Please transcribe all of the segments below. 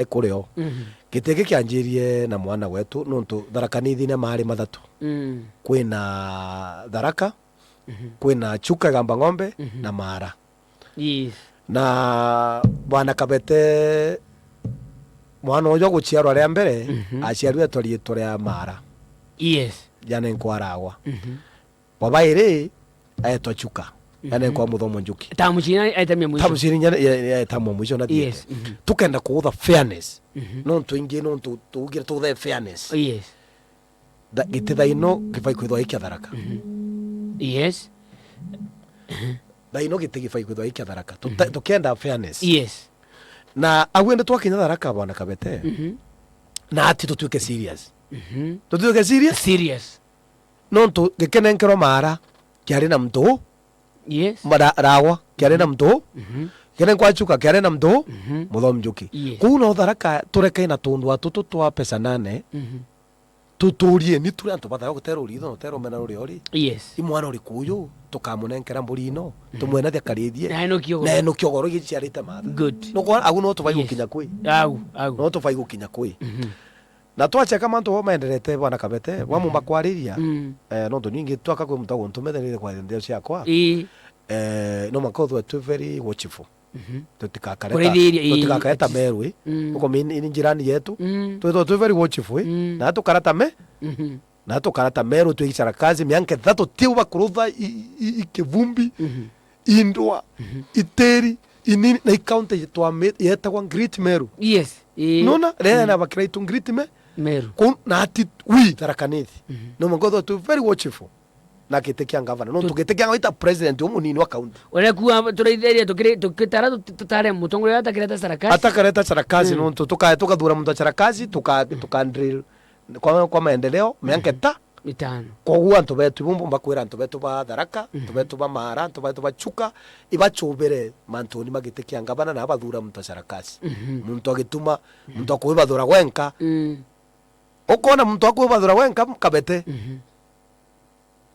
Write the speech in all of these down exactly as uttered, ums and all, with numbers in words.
ikurio. Mhm. Giti giki kianjirie na mwana wetu, nontu Tharaka Nithi ni maari mathatu. Mm. Kwina Tharaka, mhm, kwina Chuka Igamba Ng'ombe, mhm, na Maara. Yes. Na bwana Kabete, mwana uju guciarwa ria mbere, mhm, aciarwe etwa riitwa ria Maara. Yes. Jana nkwaragwa. Mhm. Wa bairi aetwa Chuka. Mhm. Jana kwa Muthomo Njuki. Tamucina aetamia mwisho. Tamucina jana ya, ya, ya tamu mwisho na thiete. Yes. Mhm. Tukenda kuutha fairness. Mhm. Nontu ingi nontu tuugire tuuthe fairness. Yes. Tha-, giti thaino kibai kwithwa i kia Tharaka. Mhm. Yes. Thaino giti kibai kwithwa i kia Tharaka. Tuta-, mhm, tukienda fairness. Yes. Na au ende twakinya Tharaka, bwana Kabete. Mhm. Na ati tutuike serious. Mhm. Tutuike serious? Serious. Nontu gikenenkerwa Maara, kiari na muntu u. Yes. Mara-, Rawa, kiari na, mhm, muntu u. Mhm. Gikenenkerwa Chuka, kiari na muntu u. Mhm. Muthomi Njuki. Yes. Kuu no Tharaka turekai na tundu atutu twa pesa nane. Mhm. Tuturieni turi antu bathaga guterwa uritho na guterwa mena rurio ri. Yes. I mwana uriku uyu tukamunenkera mburi ino, mhm, tumwene athi akarithie. Na eno kiogoro. Na eno kiogoro giciarite matha. Good. Nukwona, au no tubai, yes, gukinya kwi. Au, au. No tubai gukinya kwi. Mhm. Na twacheka mantu bo maenderete, bwana Kabete, bwamumba, mhm, kwariria, mm, eh, nontu ningi twaka kwi muntu aguntumite nire kwa nthio ciakwa. Ii. Eh, no mwanka uthwe twi very watchful. Mhm. Tutikakare ta, kurithiria, ii, tutikakare ta at least. Meru, ii. Mm. Uko mi-, ni jirani yetu. Mm. Twithwa twi very watchful, ii. Mm. Na tukara ta me-, mhm, na tukara ta Meru, twi Sarakasi, mianka ithatu tiu bakurutha i, i, i kivumbi, mhm, indwa, mhm, itiri, inini, na i county yetwa me-, yetagwa Great Meru. Yes. Ii. Nona? Rere, mm, na bakira itu Great Me-, Meru. Ku-, na ati, wi, Tharaka Nithi. Mhm. No mwanka uthwe twi very watchful. Na giti kia ngavana. Nontu tu- giti kia ngavana ita president umunini wa county. Uria kuuga turaithiria tukiri-, tukitara tut-, tutare mutongoria uria atakareta sarakasi. Atakareta sarakasi, mm, nontu tuka-, tukathura muntu wa sarakasi, tuka-, mm, tuka drill kwa, kwa maendeleo, mianka, mm, ita. Itano. Koguo antu betu, ibu mbumba kwira antu betu ba Tharaka, mm, antu betu ba Maara, antu betu ba Chuka, ibachubire mantuni ma giti kia ngavana na bathura muntu wa sarakasi. Mhm. Muntu agituma, mm, muntu akuibathura gwenka. Mm. Ukona muntu akuibathura gwenka, Kabete. Mhm.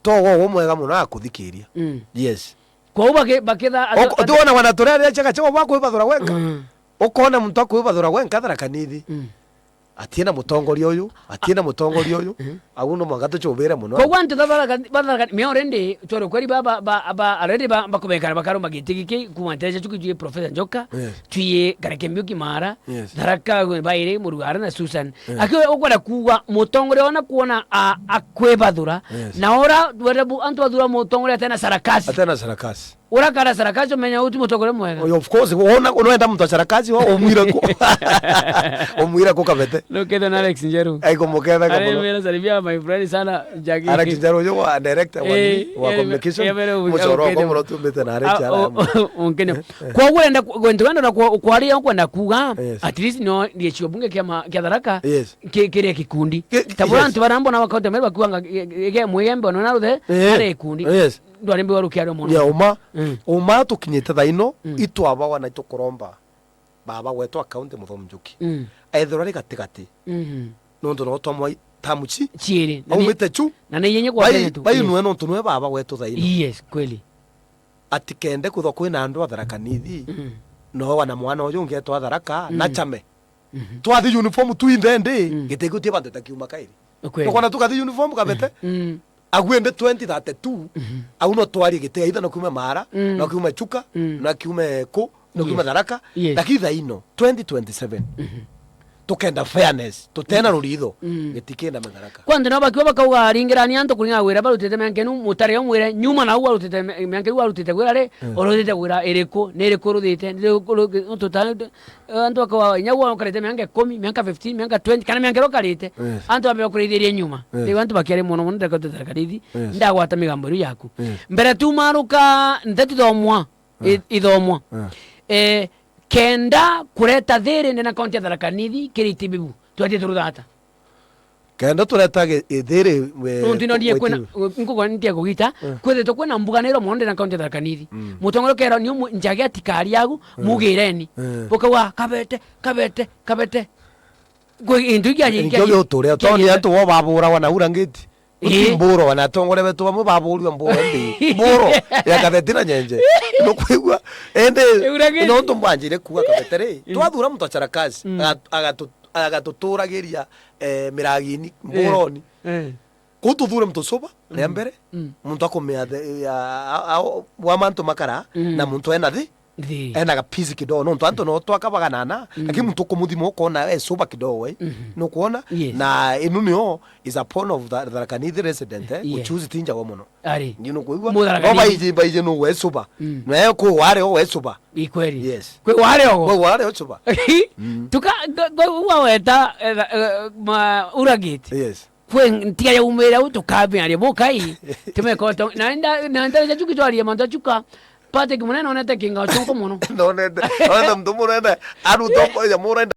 Togo umwega muno akuthikiria. Mm. Yes. Kwou baki-, bakitha atu-, uk-, atu- tuona wana turere cheka cheko bakwibadhura gwenka. Mm. Ukona muntu akwibadhura gwenka Tharaka Nithi. Mm. Atiena mutongoria uyu, atiena mutongoria uyu. Mm. Au no mwanka tuchubire muno. Koguo antu ba Tharaka, ba Tharaka, me already, twere kweri ba, ba, ba, ba, already ba, bakubekana bakaruma giti giki, kuma nteja chuki jwi Professor Njoka. Yes. Twiye Kareke Mbiuki Maara, yes, Tharaka, Bairi, Murugara na Susan. Eh. Aki ukwenda kuuga mutongoria ona kuona a-, akwibathura, yes, na ora wenda bu-, antu bathura mutongoria atena sarakasi. Atena sarakasi. Ura kana sarakasi umenya uti mutongoria mwega. Oyo, of course, wona, wona wenda muntu wa sarakasi, wa umwira ku. Umwira ku Kabete. Nuketha na Alex Njeru. Ai, kumuketha. Ari kamwe. Mera salimia my friend sana. Njagi. Alex Njeru uyu wa director wa, eh, nini? Wa, eh, communication. Eh, eh, mucoro eh, kwa muno tumite na ah, Alex ara. O-, o-, onkene. Eh, eh. Kwa urenda ku-, gwentu wenda na kwa, kwa aria ukwenda kuuga, yes, at least no ndiechio bunge kia ma-, kia Tharaka, yes, ki-, kiria gikundi. Ki-, ki-, tabura, yes, antu bara mbona wa county Meru bakuanga, ge-, ge-, ge-, mwigembe ona na ruthe, eh, ari gikundi. Yes. Ndwari mbiwa rukiario muno. Ya uma. Mm. Uma tukinyite thaino, mm, itwabawa na itukuromba. Baba wetu wa county Muthomi Njuki. Mm. Ethirwa ari gatigati. Mhm. Nontu no twamwa tamu chi. Chiiri. Na ni-, aumite chu. Na ni yenye kwa bai, Kenya tu. Bai yes. Nwe nontu nwe baba wetu thaino. Yes, kweli. Atikende kwithwa kwina andu a Tharaka Nithi. Mm. No wana mwana uyu ungi etwa Tharaka, mm, na chame. Mhm. Twathi uniform tu in the end, mm, gitigutie bantu takiuma kairi. Kweli. Tukona tukathi uniform Kabete. Mm. Agu indi twenty thirty-two, mhm, au no twarie giti either no kiume Maara, mm, no kiume Chuka, mm, no kiume ku, no kiume, yes, Tharaka, yes, lakini thaino, twenty twenty-seven, mhm, tukenda fairness, tutena ruritho, mm, gitikenda Matharaka. Kwa antu nao bakiuga bakauga, "Ringirani antu kuringa wira barutite mianka inu, mutare umwire, nyuma nau warutite mi-, mianka iu warutite gwira ri, mm, urutite gwira iriku, ni iriku uruthite, ni iriku uru-, tuta-, antu bakauga, inya gwa ukarite mianka ikumi, mianka fifteen, mianka twenty, kana mianka iria ukarite, yes, antu bambe bakurithirie nyuma." Yes. Riu antu bakiari mono mono, ndeka tutharika rithi, yes, ndagwata migambo iria yaku. Yes. Mbere tumaruka nteto ithomwa, i-, yes, ithomwa. Yes. Eh, kenda kureta thiri ndena kaunti ya Tharaka Nithi kiri itibibu, twete turuthata. Kenda tureta gi-, ithiri we-, nontu ino ndie we-, kwina, nkukwona ntie kugita, eh, kwithitwe kwina mbuganiro mono ndena kaunti ya Tharaka Nithi. Mm. Mutongoria ukera ni umu-, njagi atikari agu, eh, mugireni. Eh. Ukauga, "Kabete, Kabete, Kabete." Kwi into igia, igia, igia, igia, igia, toni antu bo baburawa na ura ngiti. Uti Mburu, na atongore betu bamwe baburua Mburu ndi. Mburu ya Kabete na Nyenje. Nukwigua? Ende, Urageni. Nontu mbwanjire kuuga Kabete ri, twathura muntu acharakasi, agatu-, agatu-, agatuturagiria, eh, miragini, Mburoni. Eh. Kuu tuthure muntu cuba, ria mbere, muntu akumea the, ya, a, a, wa mantu makara, na muntu ena thi, Thi. Ena ga peace kidogo, nontu antu no twakabaganana, lakini muntu ukumuthima ukona e cuba kidogo, eh. Nukwona? Yes. Na inu nio is a pawn of the Tharaka Nithi resident, eh. Yes. Uchuzi tinja wa muno. Ari. Ni nukwigua? Mutharaka Nithi. No baiji, baiji no we cuba. Na e ku ware o we cuba. Ikweri. Yes. Kwi ware ogo. Kwi ware o cuba. Tuka, go, go, uwa weta, eh, eh, ma, uragite. Yes. Kwe ntiga yaumire au tukamiaria bukai. Tumeko to-, na nda, na nda jachuki twaria mantu achuka. Patrick Munene onete kinga chonko muno. Nonete, nonete mtu munene. Aruto ya murenda.